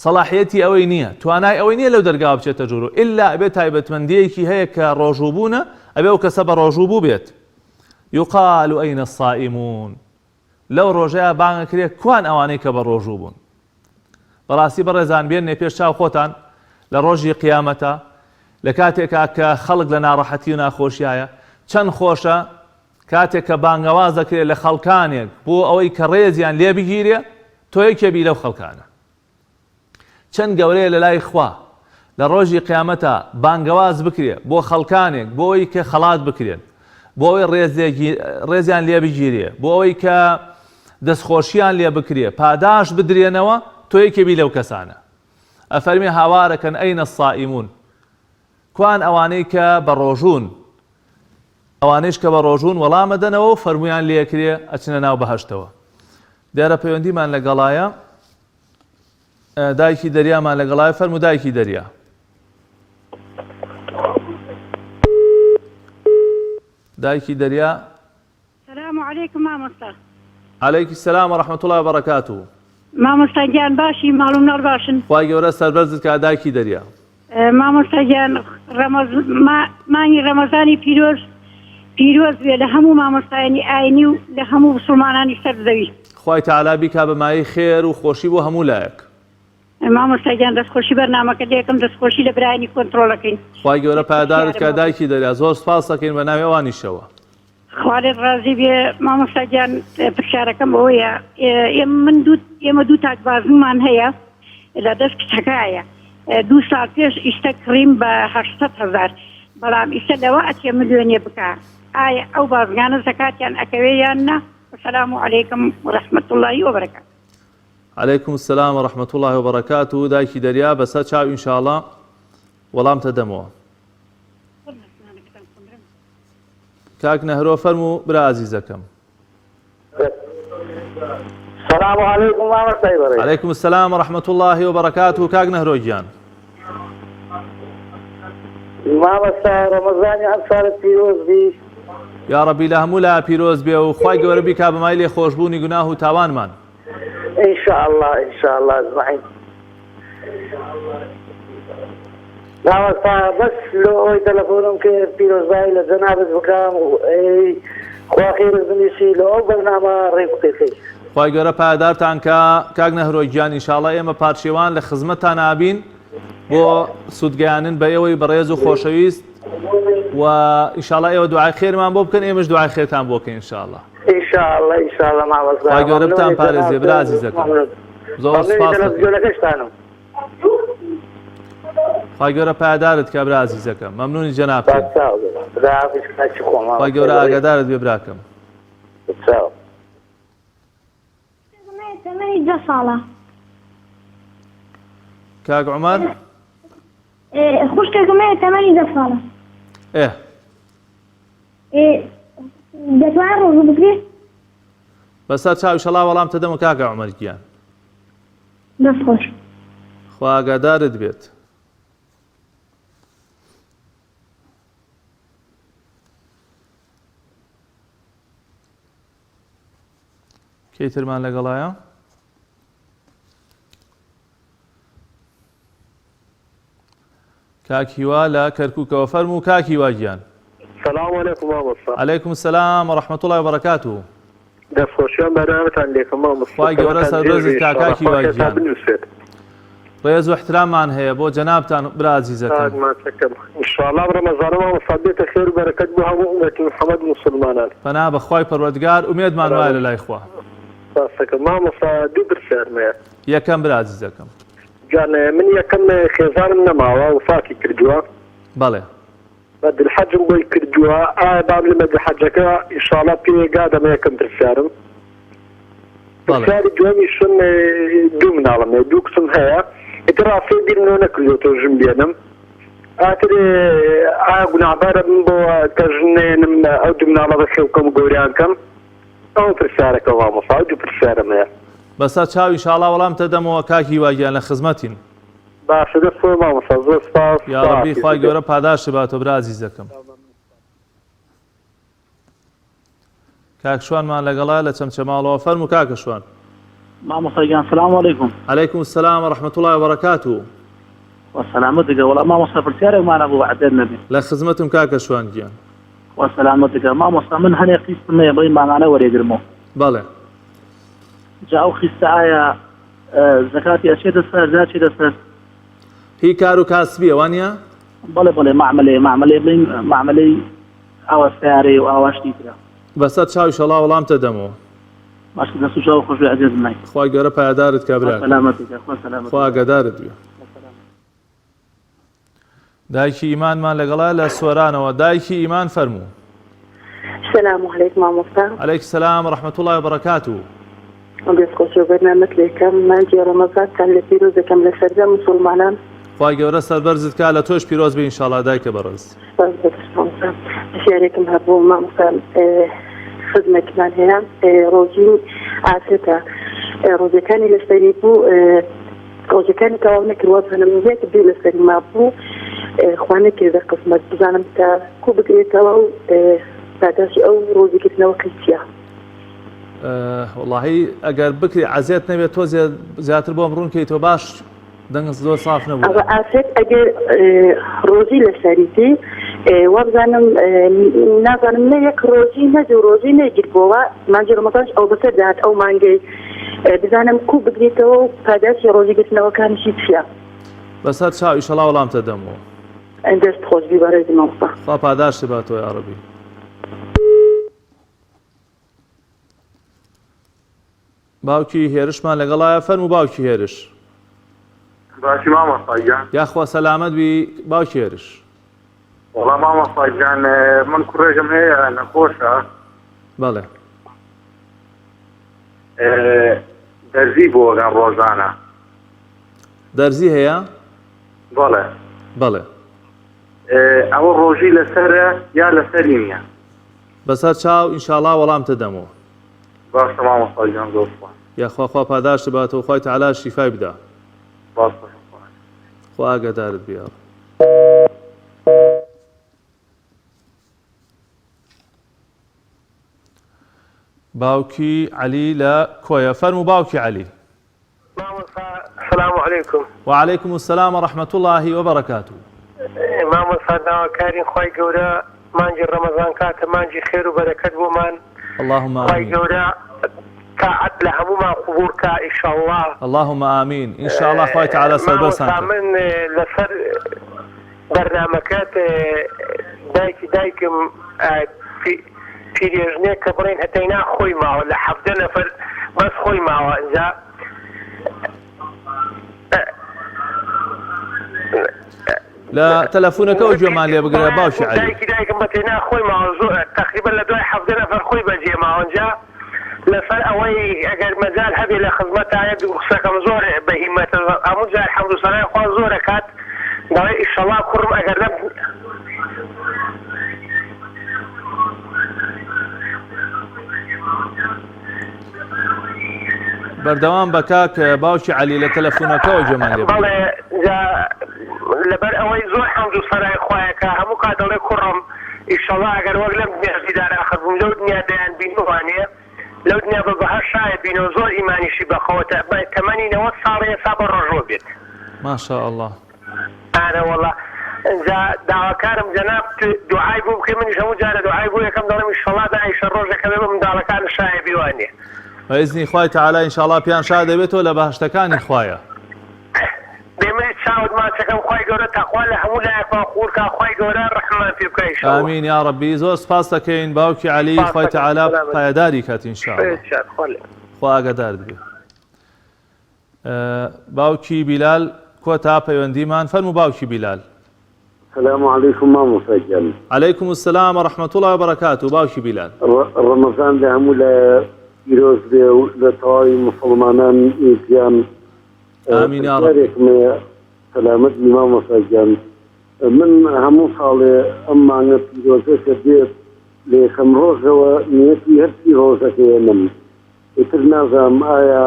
سەڵاحیەتی ئەوەی نییە، توانای ئەوەی نییە لەو دەرگاوە بچێتە ژوورەوە، ئیلا ئەبێ تایبەتمەندییەکی هەیە کە ڕۆژووبوونە، ئەبێ ئەو کەسە بەڕۆژوو بووبێت. یقال این الصائمون، لەو ڕۆژەیا بانگ ئەکرێ کوان ئەوانەی کە بەڕۆژوو بوون؟ بەڕاستی بەڕێزان بێننێ پێش چاو خۆتان لە ڕۆژی قیامەتا لە کاتێکا کە خەڵک لە ناڕەحەتی و ناخۆشیایە چەند خۆشە کاتێک کە بانگەواز دەکرێت لە خەڵکانێک بۆ ئەوەی کە ڕێزیان لێ بگیرێ، تۆ یەکێ بی لەو خەڵکانە. چەند گەورەیە لە لای خوا لە ڕۆژی قیامەتا بانگەواز بکرێ بۆ خەڵکانێک بۆ ئەوەی کە خەڵات بکرێن، بۆ ئەوەی ڕێزیان لێ بگیرێ، بۆ ئەوەی کە دەستخۆشیان لێ بکرێ، پاداشت بدرێنەوە، تۆ یەکێ بی لەو کەسانە. ئەفەرمێ هاوارەکەن ئەین الصائمون، کوان ئەوانەی کە بەڕۆژوون؟ ئەوانەیش کە بەڕۆژوون وەڵام ئەدەنەوە و فەرموویان لێ ئەکرێ ئەچنە ناو بەهەشتەوە. دیارە پەیوەندیمان لەگەڵایە دایکی دەریامان لەگەڵایە فەرموو دایکی دەریا. دایکی دەریا. سلام علیکم مامۆستا. علیک السلام و رحمة اللە و بەرەکاته. مامۆستا گیان باشی ماڵ و مناڵ باشن. خوای گەورە سەربەرزت کا دایکی دەریا. مامۆستا گیان ڕەمەز مانگی ڕەمەزانی پیرۆز پیرۆز بێ لە هەموو مامۆستایانی ئاینی و لە هەموو بسوڵمانانی سەر زەوی. خوای تەعالا بیکا بە مایەی خێر و خۆشی بۆ هەموو لایەک. مامۆستا گیان دەستخۆشی بەرنامەکە لێکم دەستخۆشی لە برایانی کۆنتڕۆڵەکەین. خوای گەورە پایەدارت کا دایکی دەریا زۆر سوپاست ئەکەین بە ناوی ئەوانیشەوە. خوا لێت ڕازی بێ مامۆستا گیان پرسیارەکەم ئەوەیە ئێمە من دوو ئێمە دوو تاک بازوومان هەیە لە دەست کچەکایە دوو ساڵ پێش ئیستە کڕیم بە 800 هەزار بەڵام ئیستە لەوە ئەچێ ملیۆنێ بکا ئایا ئەو بازگانە زەکاتیان ئەکەوێ یان نا وسلام علیکم ورحمة اللە وبرکاته. علیکم السلام ورحمة اللە وبرکاته دایکی دەریا بەسەر چاو ئینشاڵا وەڵامتە دەمەوە. کاک نەهرۆ فەرموو برا ئازیزەکەم. سلام علیکم مامۆستای بەڕێز. علیکم السلام و رحمة اللە و بەرەکاته کاک نەهرۆ گیان. مامۆستا ڕەمەزانی ئەم ساڵت پیرۆز بی. یاڕەبی لە هەموو لا پیرۆز بێ و خوای گەورە بیکا بە مای لێخۆشبوونی گوناه و تاوانمان. ان شاء اللە ان شاء اللە اجمعین. مامۆستا بەس لۆ ئەوەی تەلەفۆنم کرد پیرۆزبایی لە جەنابت بکەم ئەی خوا خێرت بنووسی لۆ ئەو بەرنامە ڕێک و پێکەی. خوای گەورە پایەدارتان کا کاک نەهرۆ گیان ئیشاڵا ئێمە پارشێوان لە خزمەتتان ئابین بۆ سوودگەیاندن بە ئێوەی بەڕێز و خۆشەویست و ئیشاڵا ئێوە دوعای خێرمان بۆ بکەن ئێمەش دوعای خێرتان بۆ بکەین ئینشاڵا. ئینشاڵا ئینشاڵا مامۆستا خوای گەورە بتان مەمنونی پارێزێ برا جەنابتم ئازیزەکەم مەمنون زۆر مەمنونی سوپاس دەکەین. تەلەفزیۆنەکەشتانم. خوای گەورە پایەدارت کا برا ئازیزەکەم مەمنونی جەنابتین. چاو خدا حافظ کاکی خۆم خوای مامۆستای گەورە بەڕێز ئاگادارت بێ براکەم. چاو. تەمەنی دە ساڵە. کاک عومەر. خوشکێکم هەیە تەمەنی دە ساڵە. ئێ. دەتوانێت ڕۆژوو بگرێت؟ بەسەر چاو ئیشەڵا وەڵام تەدەمەوە کاکە عومەر گیان. دەست خۆش. خوا ئاگادارت بێت. کەی ترمان لەگەڵایە؟ کاک هیوا لە کەرکوکەوە فەرموو کاک هیوا گیان. سلام علیکم مامۆستا. علیکم سلام و رحمة اللە و بەرەکاته. دەست خۆشیان بەرنامەتان لێکەم مامۆستا خوای گەورە تەمەنتان درێژ سەربەرزت بێ کا ئیشاڵا کاک خوا هیوا خێرتان گیان. بنوسێت. ڕێز و احتراممان هەیە بۆ جەنابتان برا ئازیزەکەم. کاک ماچەکەم ئیشاڵا ئەم ڕەمەزانە مامۆستا بێتە خێر و بەرەکەت بۆ هەموو ئومەتی محمد موسڵمانان. پەنا بە خوای پەروەردگار ئومێدمان وایە سلامەت لە لای خوا. سپاس دەکەم مامۆستا دوو پرسیارم هەیە. یەکەم برا ئازیزەکەم. گیان من یەکەم خێزانم نەماوە وفاتی کردووە. بەڵێ. بەدل حەجم بۆی کردووە ئایا بام لە مەدل حەجەکە ئیشاڵا پێ گا دەمە یەکەم پرسیارم. پرسیاری دووەمیشم دوو مناڵم هەیە دوو کچم هەیە ئیتر ڕاستی بیرم لەوە نەکردووەتەوە ژن بێنم ئاتر ئایا گوناهبارە بم بۆ کە ژن نەیەنم ئەو دوو مناڵە بەخێو بکەم و گەوریان کەم ئەوە پرسیارەکە مامۆستا ئەو دوو پرسیارەم هەیە. بەسەر چاو ئینشاڵا وەڵام تەدەمەوە کاک هیوا گیان لە خزمەتین. باشە دەست خۆش مامۆستا زۆر سپاس یاڕەبی خوای گەورە پاداشت باتەوە برا ئازیزەکەم. کاک شوانمان لەگەڵە لە چەمچەماڵەوە فەرموو کاکە شوان. مامۆستا گیان سلام علیکم. علیکم السلام و رحمة اللە و بەرەکاتو. خوا سەلامەتت کە وەڵا مامۆستا پرسیارێکمان هەبوو عەزێت نەبێ. لە خزمەتم کاکە شوان گیان. خوا سەلامەتت کە مامۆستا من هەنێ قیستم هەیە بڵێی مانگانە وەرێگرمەوە. بەڵێ. جا ئەو قیستە ئایا زەکاتی ئەچێتە سەر ناچێتە سەر؟ هی کار و کاسبیە وانیە؟ بەڵێ بەڵێ مەعمەلەیە مەعمەلەی بڵێین مەعمەلەی ئاوا سەیارەیە و ئاوا شتی ترە. بەسەر چاو ئیشەڵا وەڵامتە دەمەوە. باشە دەست و چاو خۆش بێ ئەزیز مای. خوای گەورە پایەدارت کا خوا براکەم. سەلامەتت کا خوا سەلامەتت خوا کا. ئاگادارت بێ. خوا سەلامەتت. دایکی ئیمانمان لەگەڵە لە سۆرانەوە دایکی ئیمان فەرموو. سلام علیک مامۆستا. علیک سلام رحمة اللە وبرکاته. دەست خۆش بۆ بەرنامەت لێکەم مانگی ڕەمەزانتان لە پیرۆز دەکەم لە سەرجەم موسوڵمانان. خوای گەورە سەربەرزت کا لە تۆش پیرۆز بێ انشاءاللە دایکە بەڕێز. سپاس بۆ مامۆستا پرسیارێکم هەبوو مامۆستا خزمێکمان هەیە ڕۆژی ئافرەتە ڕۆژەکانی لەسەری بوو ڕۆژەکانی تەواو نەکرد وابزانم یەک دوو لەسەری مابوو خوا نەکردە قسمەت بزانم تا کو بگرێتەوە و پاداشی ئەو ڕۆژی گرتنەوەکەی چییە؟ وەڵاهی ئەگەر بکری عەزێت نەبێت تۆ زیاتر بۆم ڕوون کەیتەوە باش دەنگت زۆر ساف نەبوو ئەوە ئافرەت ئەگەر ڕۆژی لەسەریتی وابزانم نازانم نە یەک ڕۆژی نە دوو ڕۆژی نەیگرتبووەوە مانگی ڕەمەزانش ئەو بەسەر دەهات ئەو مانگەی بزانم کو بگریتەوە و پاداشتی ڕۆژی گرتنەوەکانیشی چییە؟ بەسەر چاو ئیشەڵا وەڵامتە دەمەوە. دەست خۆش بی بەڕێزی مامۆستا. خوا پاداشتت باتەوە یاڕەبی. باوکی هێرشمان لەگەڵایە فەرموو باوکی هێرش. باشی مامۆستا گیان. یاخوا سەلامەت بی باوکی هێرش. وەڵا مامۆستا گیان من کوڕێکم هەیە نەخۆشە. بەڵێ. دەرزی بۆ ئەکەن ڕۆژانە. دەرزی هەیە؟ بەڵێ. بەڵێ. ئەوە ڕۆژی لەسەرە یا لەسەری نییە؟ بەسەر چاو ئینشاڵا وەڵامتە دەمەوە. باشە مامۆستا گیان زۆر سوپاس. یاخوا خوا پاداشتت باتەوە خوای تەعالا شیفای بدا. باشە خوا ئاگادارت بێ یاڕەب. باوکی عەلی لە کۆیە فەرموو باوکی عەلی. مامۆستا سلام علیکم. وعلیکم السلام ورحمة اللە وبرکاته. مامۆستا داواکارین خوای گەورە مانگی ڕەمەزان کاتە مانگی خێر و بەرەکەت بۆمان اللهم خوای آمین. گەورە تاعەت لە هەموومان قبوڵ کا ئیشەڵڵا. اللهم آمین ان شاء اللە خوای تعالی سەربەرزتان مامۆستا کات. من لەسەر بەرنامەکەت دایکی دایکم پیرێژنێک کە بڵێن هەتەینا خۆی ماوە لە 17 نەفەر بەس خۆی ماوە ئینجا لە تەلەفونەکەەوە گوێمان لێ بگرە باوکی عەلی. دایکی دایکم بە تەینا خۆی ماوە زۆر تەقریبا لە دوای 17 نەفەر خۆی بەجێ ماوە ئینجا لەسەر ئەوەی ئەگەر مەجال هەبێ لە خزمەتایە دوو قسەکەم زۆر بە هیمەتە هەموو جار حەمد و سەنای خوا زۆر ئەکات دەڵێ ئیشەڵا کوڕم ئەگەر لەم بەردەوام بە کاک باوکی عەلی لە تەلەفونەکەوە گوێمان لێ بگرە. بەڵێ جا لەبەر ئەوەی زۆر حەمد و سەنای خوایەکە هەموو کات دەڵێ کوڕم ئیشەڵا ئەگەر وەک لەم دنیا دیدار ئاخر بووم لەو دنیا دەیان بینمەوانێ لەو دنیا بە بەهەشت شایە بینەوە زۆر ئیمانیشی بەقەوەتە تەمەنی 90 ساڵە ئێستا بە ڕۆژوە بێت. ما شاء اللە. ئارەوەڵا جا داواکارم جەنابت دوعای بۆ بکەی منیش هەموو جارە دوعای بۆ یەکەم دەڵێم ئیشەڵا دایشە ڕۆژێک هەبێ بە منداڵەکانت شایە بیوانێ. بە ئیزنی خوای تەعالا ئینشاڵا پێیان شاد دەبێتەوە لە بەهەشتەکانی خوایە. بێ منیش چاوت ماچەکەم خوای گەورە تەقوا لە هەموو لایەکمان قبوڵ کا خوای گەورە ڕەحممان پێ بکا ئیشەڵا. ئامین یاڕەبی زۆر سپاست دەکەین باوکی عەلی سپاس خوای دەکەم تەعالا سەلامەت پایەداری کات ان شاء اللە. بێت خوا لێ. خوا ئاگادارت بێ. باوکی بیلال کۆتا پەیوەندیمان فەرموو باوکی بیلال. سلام علیکم مامۆستا گیان. علیکم السلام و رحمة اللە و بەرەکاتو باوکی بیلال. ڕەمەزان لە هەموو لایە پیرۆز بێ و لە تەواوی موسڵمانان گیان. ئامین یا رب. پرسیارێکم هەیە سەلامەت بی مامۆستا گیان من هەموو ساڵێ ئەم مانگە پیرۆزە کە دێت لە یەکەم ڕۆژەوە نیەتی هەر سی ڕۆژەکە هێنم ئیتر نازانم ئایا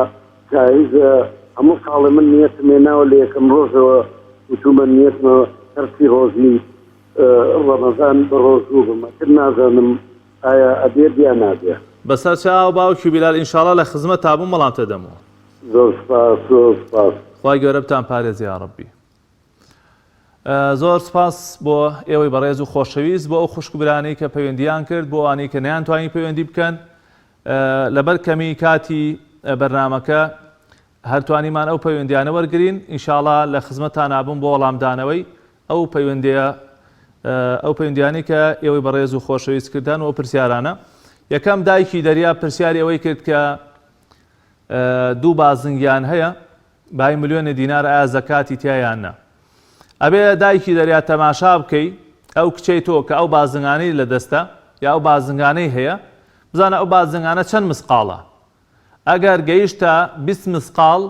جائیزە هەموو ساڵێ من نیەتم هێناوە لە یەکەم ڕۆژەوە وتومە نیەتمە هەر سی ڕۆژی ڕەمەزان بە ڕۆژوو بم ئیتر نازانم ئایا ئەبێت یا نابێ. بەسەر چاو باوکی بیلال ئینشاڵا لە خزمەتا بووم وەڵامتە دەمەوە. زۆر سوپاس زۆر سوپاس. خوای گەورە بتان پارێزێ یاڕەبی. زۆر سپاس بۆ ئێوەی بەڕێز و خۆشەویست بۆ ئەو خوشک و برانەی کە پەیوەندیان کرد بۆ ئەوانەی کە نەیانتوانی پەیوەندی بکەن لەبەر کەمی کاتی بەرنامەکە هەر توانیمان ئەو پەیوەندیانە وەرگین ئینشاڵا لە خزمەتان نابوم بۆ وەڵامدانەوەی ئەو پەیوەندیە ئەو پەیوەندیانی کە ئێوەی بەڕێز و خۆشەویست کردن و پرسیارانە یەکەم دایکی دەریا پرسیاری ئەوەی کرد کە دوو بازنگیان هەیە بای ملیۆنێ دینار ئایا زەکاتی تیا یان نا؟ ئەبێ دایکی دەریا تەماشا بکەی ئەو کچەی تۆ کە ئەو بازنگانەی لە دەستە یا ئەو بازنگانەی هەیە بزانە ئەو بازنگانە چەند مسقاڵە ئەگەر گەیشتە 20 مسقاڵ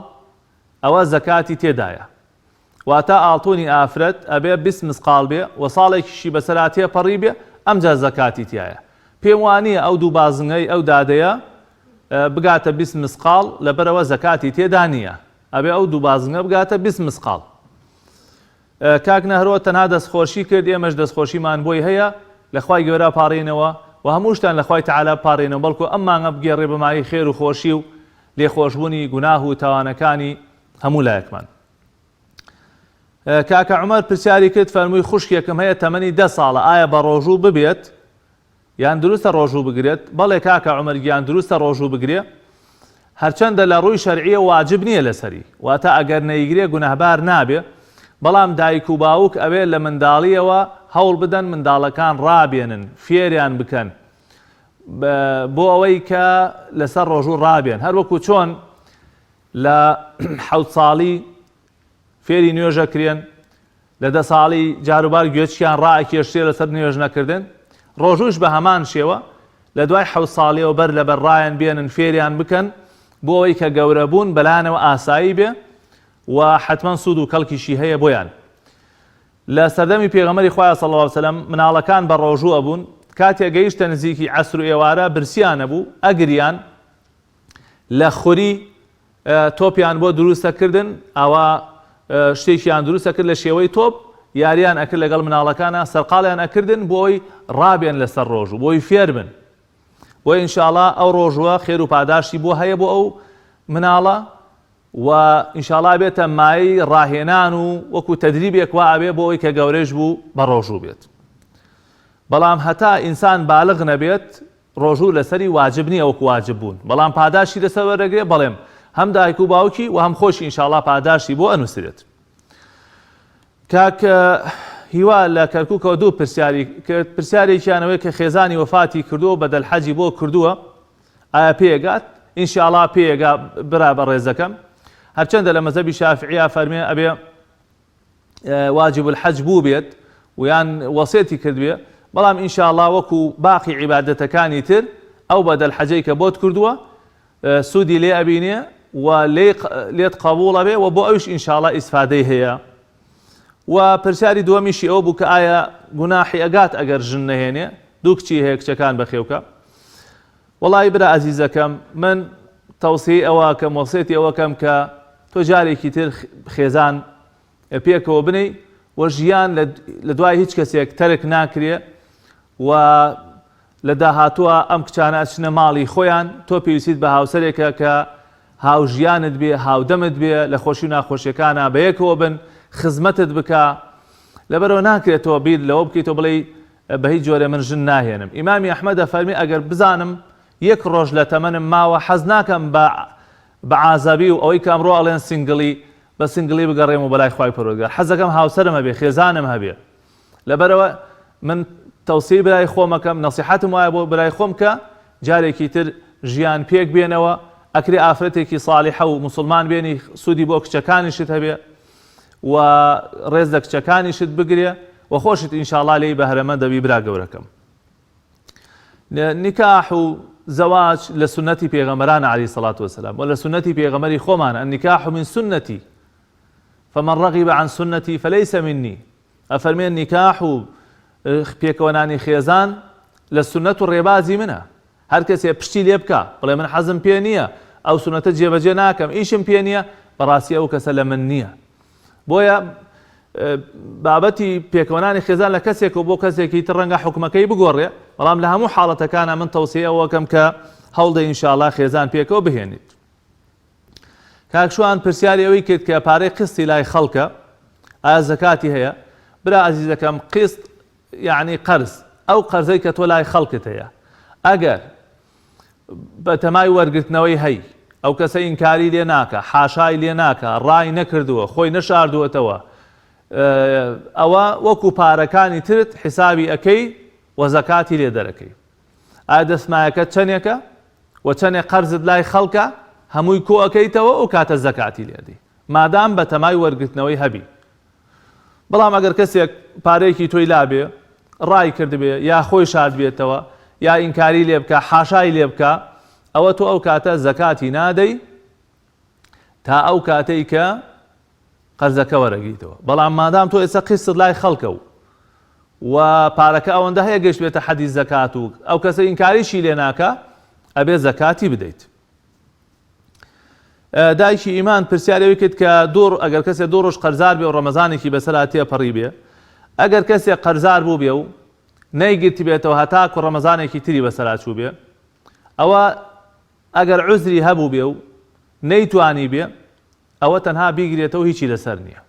ئەوە زەکاتی تێدایە واتە ئاڵتونی ئافرەت ئەبێ 20 مسقاڵ بێ و ساڵێکیشی بەسەرا تێپەڕی بێ ئەمجا زەکاتی تایە پێم وانییە ئەو دوو بازنگەی ئەو دادەیە بگاتە 20 مسقاڵ لەبەرئەوە زەکاتی تێدا نییە ئەبێ ئەو دوو بازنگە بگاتە 20 مسقاڵ. کاک نەهرۆ تەنها دەستخۆشی کرد ئێمەش دەستخۆشیمان بۆی هەیە لە خوای گەورە پاڕێینەوە و هەمووشتان لە خوای تەعالا بپاڕێنەوە بەڵکو ئەم مانگە بگێڕێ بە مایەی خێر و خۆشی و لێخۆشبوونی گوناه و تاوانەکانی هەموو لایەکمان. کاکە عومەر پرسیاری کرد فەرمووی خوشکێکم هەیە تەمەنی دە ساڵە ئایا بە ڕۆژوو ببێت یان دروستە ڕۆژوو بگرێت؟ بەڵێ کاکە عومەر گیان دروستە ڕۆژوو بگرێ هەرچەندە لە ڕووی شەرعیە واجب نییە لەسەری واتە ئەگەر نەیگرێ گوناهبار نابێ بەڵام دایک و باوک ئەوێ لە منداڵیەوە هەوڵ بدەن منداڵەکان ڕابێنن فێریان بکەن بۆ ئەوەی کە لەسەر ڕۆژوو ڕابێن هەروەکو چۆن لە حەوت ساڵی فێری نوێژ ئەکرێن، لە دە ساڵی جاروبار گوێچکیان ڕائەکێشرێ لەسەر نوێژ نەکردن، ڕۆژووش بە هەمان شێوە، لە دوای حەوت ساڵیەوە بەر لەبەر ڕایان بێنن فێریان بکەن بۆ ئەوەی کە گەورە بوون بەلایانەوە ئاسایی بێ و حەتمەن سوود و کەڵکیشی هەیە بۆیان. لە سەردەمی پێغەمبەری خوایە صلی اللە علیە وسلم مناڵەکان بە ڕۆژوو ئەبوون، کاتێ گەیشتە نزیکی عەسر و ئێوارە برسیان ئەبوو ئەگریان، لە خوری تۆپیان بۆ دروست ئەکردن ئاوا شتێکیان دروست ئەکرد لە شێوەی تۆپ یاریان ئەکرد لەگەڵ مناڵەکانە سەرقاڵیان ئەکردن بۆ ئەوی ڕابێن لەسەر ڕۆژ و بۆی فێر بن بۆ ئینشاڵا ئەو ڕۆژوە خێر و پاداشتی بۆ هەیە بۆ ئەو مناڵە و ئینشاڵا بێتە مایەی ڕاهێنان و وەکو تەدریبێک وا ئەبێ بۆ ئەوی کە گەورەش بوو بە ڕۆژوو بێت بەڵام هەتا ئینسان بالغ نەبێت ڕۆژوو لەسەری واجب نیە وەکو واجب بوون بەڵام پاداشتی لەسەر وەردەگرێ بەڵێم هەم دایک و باوکی و هەم خۆشی ان شاءاللە پاداشتی بۆ ئەنوسرێت. کاک هیوا لە کەرکوکەوە دوو پرسیاری کرد پرسیارێکیان ئەوەیە کە خێزانی وەفاتی کردووە و بەدەل حەجی بۆ کردووە ئایا پێگات ان شاءاللە پێگا برا بەڕێزەکەم هەرچەندە لە مەزەبی شافعیە فەرمێ ئەبێ واجب الحج بووبێت و یان وەسێتی کردبێ بەڵام ان شاء اللە وەکو باقی عیبادەتەکانی تر ئەو بەدەل حەجەی کە بۆت کردووە سوودی لێ ئەبینێ و لێت قبوڵ ئەبێ و بۆ ئەویش ان شاء اللە ئیسفادەی هەیە و پرسیاری دووەمیشی ئەوە بوو کە ئایا گوناحی ئەگات ئەگەر ژن نەهێنێ دوو کچی هەیە کچەکان بەخێوکە وەڵایی برا ئەزیزەکەم من تەوسیەی ئەوە ئەکەم وەسێتی ئەوە کەم کە تۆ جارێکی تر خێزان پێکەوە بنێی و ژیان لە دوای هیچ کەسێک تەرک ناکرێ و لە داهاتووە ئەم کچانە ئەچنە ماڵی خۆیان تۆ پێویستیت بە هاوسەرێکە کە هاوژیانت بێ هاودەمت بێ لە خۆشی و ناخۆشیەکانە بەیەکەوە بن خزمەتت بکە لەبەرەوە ناکرێت تۆ بیر لەوە بکەیتەوە بڵێی بە هیچ جۆرێ من ژن ناهێنم ئیمامی ئەحمەد ئەفەرمێ ئەگەر بزانم یەک ڕۆژ لە تەمەنم ماوە حەز ناکەم بە بە عازەبی و ئەوەی کە ئەمڕۆ ئەڵێن single ی بە single ی بگەڕێم و بەلای خوای پەروەردگار حەز دەکەم هاوسەرم هەبێ خێزانم هەبێ لەبەرئەوە من تەوسیەی برای خۆم ئەکەم نەسیحەتم وایە بۆ برای خۆم کە جارێکی تر ژیان پێک بێنەوە. ئەکرێ ئافرەتێکی ساڵیحە و موسڵمان بێنی سوودی بۆ کچەکانیشت هەبێ و ڕێز لە کچەکانیشت بگرێ و خۆشت ئینشاڵا لێی بەهرەمەند دەبی برا گەورەکەم. نیکاح و زەواج لە سوننەتی پێغەمبەرانە عەلەیهی سەڵات وەسەلام و لە سوننەتی پێغەمبەری خۆمانە النکاح من سنتی فمن رغب عن سنتی فلیس منی ئەفەرمێ نیکاح و پێکەوەنانی خێزان لە سوننەت و ڕێبازی منە هەر کەسێ پشتی لێ بکا بڵێ من حەزم پێ نییە ئەو سوننەتە جێبەجێ ناکەم ئیشم پێ نییە بەڕاستی ئەو کەسە لە من نییە بۆیە بابەتی پێکەوەنانی خێزان لە کەسێکەوە بۆ کەسێکی تر ڕەنگە حکومەکەی بگۆڕێ بەڵام لە هەموو حاڵەتەکانە من تەوسیە ئەوەکەم کە هەوڵدە ئینشاءاللە خێزان پێکەوە بهێنیت. کاک شوان پرسیاری ئەوەی کرد کە پارەی قستی لای خەڵکە ئایا زەکاتی هەیە؟ برا ئازیزەکەم قسط یعنی قەرز ئەو قەرزەی کە تۆ لای خەڵکت هەیە ئەگەر بەتەمای وەرگرتنەوەی هەی ئەو کەسە ئینکاری لێ ناکە حاشای لێ ناکە ڕای نەکردووە خۆی نەشاردووەتەوە ئەوە وەکو پارەکانی ترت حیسابی ئەکەی و زەکاتی لێ دەرەکەی ئایا دەستمایەکەت چەنێکە و چەنێ قەرزت لای خەڵکە هەمووی کۆ ئەکەیتەوە ئەو کاتە زەکاتی لێ ئەدەی مادام بەتەمای وەرگرتنەوەی هەبی بەڵام ئەگەر کەسێک پارەیەکی تۆی لابێ ڕای کردبێ یا خۆی شاردبێتەوە یا ئینکاری لێ بکا حاشای لێ بکا ئەوە تۆ ئەو کاتە زەکاتی نادەی تا ئەو کاتەی کە قەرزەکە وەرەگریتەوە بەڵام مادام تۆ ئێستا قیستت لای خەڵکە و و پارەکە ئەوەندە هەیە گەشت بێتە حەدی زەکات و ئەو کەسە ئینکاریشی لێ ناکا ئەبێ زەکاتی بدەیت. دایکی ئیمان پرسیاری ئەوی کرد کە دوو ئەگەر کەسێ دوو ڕۆژ قەرزار بێ و ڕەمەزانێکی بەسەرا تێپەڕی بێ ئەگەر کەسێ قەرزار بوو بێ و نەیگرتبێتەوە هەتاکو ڕەمەزانێکی تری بەسەرا چوو بێ ئەوە ئەگەر عوزری هەبوو بێ و نەیتوانی بێ ئەوە تەنها بیگرێتەوە هیچی لەسەر نییە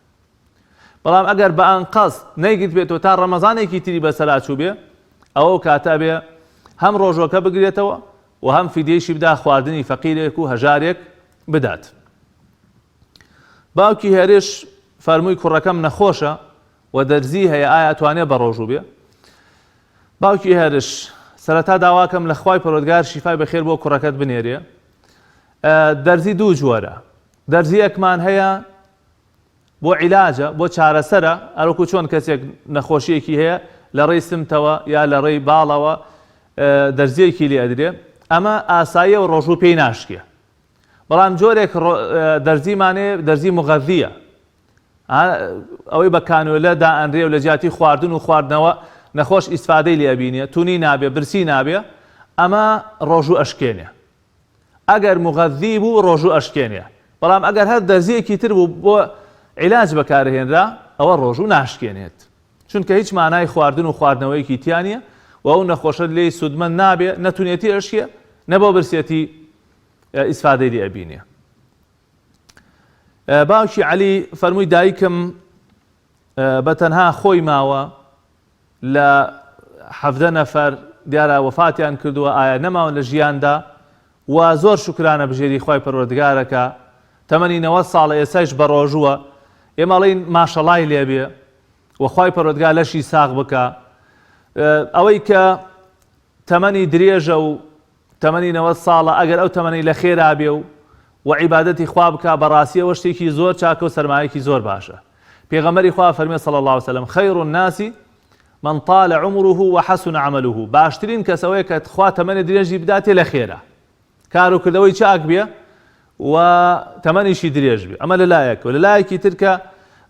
بەڵام ئەگەر بە ئەنقەست نەیگرتبێتەوە تا ڕەمەزانێکی تری بەسەرا چوو بێ ئەوە کاتە بێ هەم ڕۆژوەکە بگرێتەوە و هەم فیدیەیشی بدا خواردنی فەقیرێک و هەژارێک بدات. باوکی هێرش فەرمووی کوڕەکەم نەخۆشە و دەرزی هەیە ئایا ئەتوانێ بەڕۆژوو بێ؟ باوکی هێرش سەرەتا داواکەم لە خوای پەروەردگار شیفای بەخێر بۆ کوڕەکەت بنێرێ دەرزی دوو جۆرە دەرزیەکمان هەیە بۆ عیلاجە، بۆ چارەسەرە، هەروەکو چۆن کەسێک نەخۆشییەکی هەیە لە ڕێی سمتەوە یا لە ڕێی باڵەوە دەرزییەکی لێ ئەدرێ، ئەمە ئاساییە و ڕۆژوو پێی ناشکێ. بەڵام جۆرێک دەرزیمان هەیە دەرزی مغەذییە، ئەوەی بە کانۆلە دائەنرێ و لە جیاتی خواردن و خواردنەوە نەخۆش ئیسفادەی لێ ئەبینێ، تونی نابێ، برسی نابێ، ئەمە ڕۆژوو ئەشکێنێ. ئەگەر موغەذی بوو ڕۆژوو ئەشکێنێ بەڵام ئەگەر هەر دەرزیەکی تر بوو بۆ عیلاج بەکارهێنرا ئەوە ڕۆژوو ناشکێنێت چونکە هیچ مانای خواردن و خواردنەوەیەکی تیا نیە و ئەو نەخۆشە لێی سوودمەند نابێ نە تونێتی ئەشکێ نە بۆ برسێتی ئیسفادەی لێ ئەبینێ. باوکی عەلی فەرمووی دایکم بە تەنها خۆی ماوە لە 17 نەفەر دیارە وەفاتیان کردووە ئایا نەماون لە ژیاندا و زۆر شوکرانە بژێری خوای پەروەردگارەکە تەمەنی 90 ساڵە ئێستایش بەڕۆژووە ئێمە ئەڵێین ماشەڵای لێبێ و خوای پەروەردگار لەشی ساغ بکا ئەوەی کە تەمەنی درێژە و تەمەنی 90 ساڵە ئەگەر ئەو تەمەنی لە خێرا بێ و و عیبادەتی خوا بکا بەڕاستی ئەوە شتێکی زۆر چاکە و سەرمایەکی زۆر باشە پێغەمبەری خوا فەرمی صلی اللە علیه وسلم خیر الناس من طال عمره وحسن عمله باشترین کەس ئەوەیە کە خوا تەمەنی درێژی بداتێ لە خێرا کار و کردەوەی چاک بێ و تەمەنیشی درێژ بێ ئەمە لەلایەک و لەلایەکی تر کە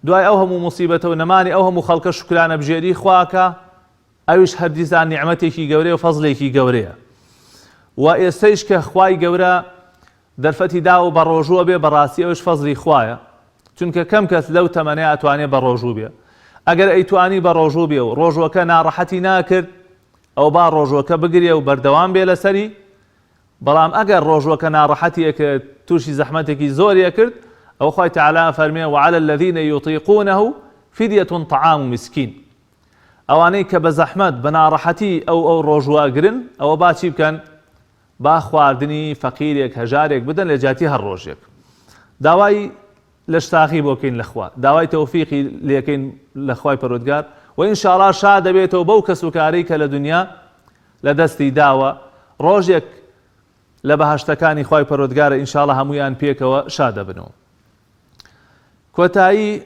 دوای ئەو هەموو مصیبەتە و نەمانی ئەو هەموو خەڵکە شوکرانە بژێری خواکە ئەویش هەر دیسان نیعمەتێکی گەورەیە و فەزلێکی گەورەیە و ئێستەیش کە خوای گەورە دەرفەتی داوە بەڕۆژوو ئەبێ بەڕاستی ئەوش فەزلی خوایە چونکە کەم کەس لەو تەمەنەیا ئەتوانێ بەڕۆژوو بێ ئەگەر ئەیتوانی بەڕۆژوو بێ و ڕۆژوەکە ناڕەحەتی ناکرد ئەوە با ڕۆژوەکە بگرێ و بەردەوام بێ لەسەری بەڵام ئەگەر ڕۆژوەکە ناڕەحەتی ئەکرد تووشی زەحمەتێکی زۆری ئەکرد ئەوە خوای تعالی ئەفەرمێ وعلى الذین یطیقونه فدیە طعام مسکین ئەوانەی کە بە زەحمەت بە ناڕەحەتی ئەو ئەو ڕۆژووە ئەگرن ئەوە با چی بکەن با خواردنی فەقیرێک هەژارێک بدەن لە جیاتی هەر ڕۆژێک داوای لەشساغی بۆ کەین لە خوا داوای تەوفیقی لێکەین لە خوای پەروەردگار و ئینشاڵا شا دەبێتەوە بەو کەس و کارەی کە لە دنیا لە دەستی داوە ڕۆژێک. لە بەهەشتەکانی خوای پەروەردگارە ان شاءاللە هەموویان پێکەوە شادەبن و کۆتایی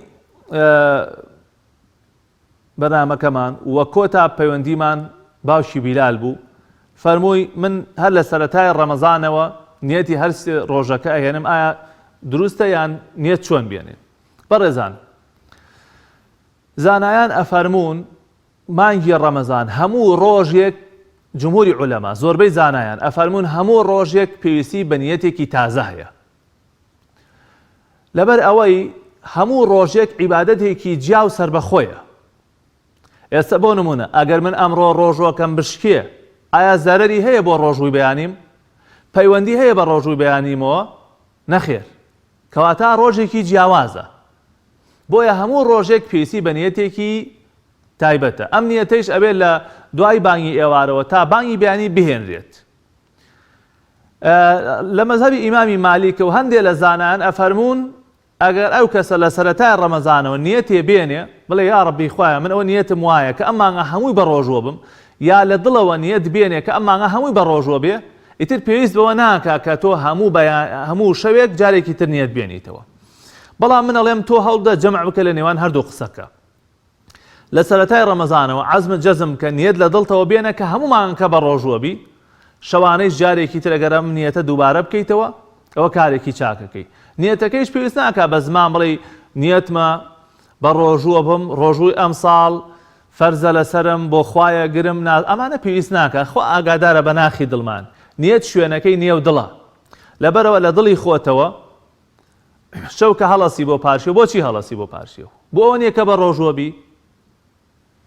بەرنامەکەمان و کۆتا پەیوەندیمان باوکی بیلال بوو فەرمووی من هەر لە سەرەتای ڕەمەزانەوە نیەتی هەر سێ ڕۆژەکە ئەهێنم ئایا دروستە یان نیەت چۆن بێنین بەڕێزان زانایان ئەفەرموون مانگی ڕەمەزان هەموو ڕۆژێک جمهوری عولەما زۆربەی زانایان ئەفەرموون هەموو ڕۆژێک پێویستی بە نیەتێکی تازە هەیە لەبەر ئەوەی هەموو ڕۆژێک عیبادەتێکی جیا و سەربەخۆیە ئێستا بۆ نمونە ئەگەر من ئەمڕۆ ڕۆژوەکەم بشکێ ئایا زەرەری هەیە بۆ ڕۆژووی بەیانیم پەیوەندی هەیە بە ڕۆژووی بەیانیمەوە نەخێر کەواتە ڕۆژێکی جیاوازە بۆیە هەموو ڕۆژێک پێویستی بە نیەتێکی تایبەتە ئەم نیەتەیش ئەبێت لە دوای بانگی ئێوارەوە تا بانگی بەیانی بهێنرێت لە مەزهەبی ئیمامی مالیکە و هەندێ لە زانایان ئەفەرموون ئەگەر ئەو کەسە لە سەرەتای ڕەمەزانەوە نیەتێ بێنێ بڵێ یا ڕەبی خوایە من ئەوە نیەتم وایە کە ئەم مانگە هەمووی بە ڕۆژوە بم یا لە دڵەوە نیەت بێنێ کە ئەم مانگە هەمووی بە ڕۆژوە بێ ئیتر پێویست بەوە ناکا کە تۆ هەموو هەموو شەوێک جارێکی تر نیەت بێنیتەوە بەڵام من ئەڵێم تۆ هەوڵدە جەمع بکە لە نێوان هەردوو قسەکە لە سەرەتای ڕەمەزانەوە عەزمت جەزم بکە نیەت لە دڵتەوە بێنە کە هەموو مانگەکە بە ڕۆژووە بی شەوانەیش جارێکی تر ئەگەر ئەم نیەتە دووبارە بکەیتەوە ئەوە کارێکی چاکەکەی نیەتەکەیش پێویست ناکا بە زمان بڵێی نیەتمە بە ڕۆژووە بم ڕۆژووی ئەمساڵ فەرزە لەسەرم بۆ خوایە گرم نا ئەمانە پێویست ناکا خوا ئاگادارە بە ناخی دڵمان نیەت شوێنەکەی نێو دڵە لەبەرەوە لە دڵی خۆتەوە شەو کە هەڵەسی بۆ پارشێو بۆچی هەڵەسی بۆ پارشێو؟ بۆ ئەوە نیە کە بە ڕۆژوە بی؟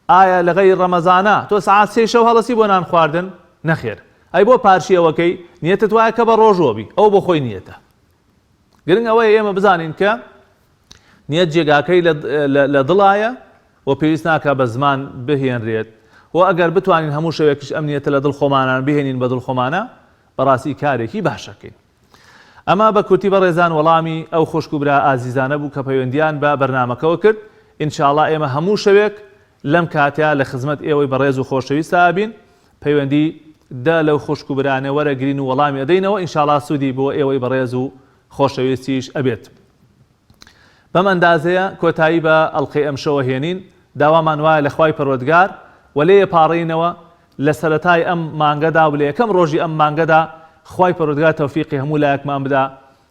ئایا لە غەیری ڕەمەزانا تۆ سەعات سێی شەو هەڵەسی بۆ نان خواردن؟ نەخێر. ئەی بۆ پارشێوەکەی؟ نیەتت وایە کە بە ڕۆژوە بی. ئەوە بۆ خۆی نیەتە. گرنگ ئەوەیە ئێمە بزانین کە نیەت جێگاکەی لە دڵایە و پێویست ناکا بە زمان بهێنرێت و ئەگەر بتوانین هەموو شەوێکیش ئەم نیەتە لە دڵ خۆمانان بهێنین بە دڵ خۆمانە بەڕاستی کارێکی باشەکەین. ئەمە بە کورتی بەڕێزان وەڵامی ئەو خوشک و برا ئازیزانە بوو کە پەیوەندیان بە بەرنامەکەوە کرد، ان شاءاللە ئێمە هەموو شەوێک لەم کاتە لە خزمەت ئێوەی بەڕێز و خۆشەویستا ئەبین، پەیوەندی دە لەو خوشک و برانە وەرەگرین و وەڵامی ئەدەینەوە ان شاءاللە سوودی بۆ ئێوەی بەڕێز و خۆشەویستیش ئەبێت. بەم ئەندازەیە کۆتایی بە ئەڵقەی ئەمشەوە هێنین، داوامان وایە لە خوای پەروەردگار و لێیە پاڕێینەوە لە سەرەتای ئەم مانگەدا و لە یەکەم ڕۆژی ئەم مانگەدا خوای پەروەردگار تەوفیقی هەموو لایەکمان بدا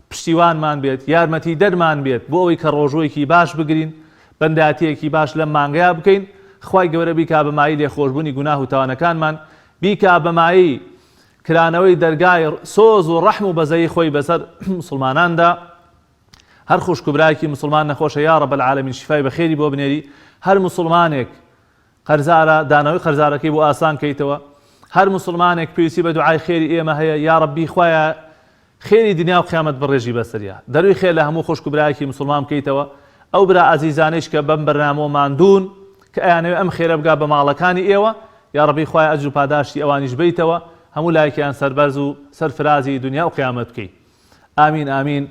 پشتیوانمان بێت یارمەتی دەرمان بێت بۆ ئەوەی کە ڕۆژوویەکی باش بگرین بەندایەتیەکی باش لەم مانگەیا بکەین خوای گەورە بیکا بە مایەی لێخۆشبوونی گوناه و تاوانەکانمان بیکا بە مایەی کرانەوەی دەرگای سۆز و ڕەحم و بەزەیی خۆی بەسەر موسڵماناندا هەر خوشک و برایەکی موسڵمان نەخۆشە یا رب العالمین شیفای بەخێری بۆ بنێری هەر موسڵمانێک قەرزارە دانەوەی قەرزارەکەی بۆ ئاسان کەیتەوە هەر موسڵمانێک پێویستی بە دوعای خێری ئێمە هەیە یا ربی خوایە خێری دنیا و قیامەت بڕێژی بەسەریا دەروی خێر لە هەموو خوشک و برایەکی موسڵمان بکەیتەوە ئەو برا ئازیزانەیش کە بەم بەرنامەوە ماندوون کە ئەیانەوێ ئەم خێرە بگا بە ماڵەکانی ئێوە یاڕەبی خوایە ئەجر و پاداشتی ئەوانیش بەیتەوە هەموو لایەکیان سەربەرز و سەرفرازی دنیا و قیامەت بکەی آمین آمین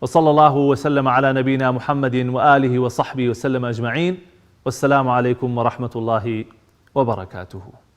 وصلی اللە وسلم علی نبینا محمد وآله وصحبه وسلم اجمعین والسلام علیکم ورحمة اللە وبرکاته.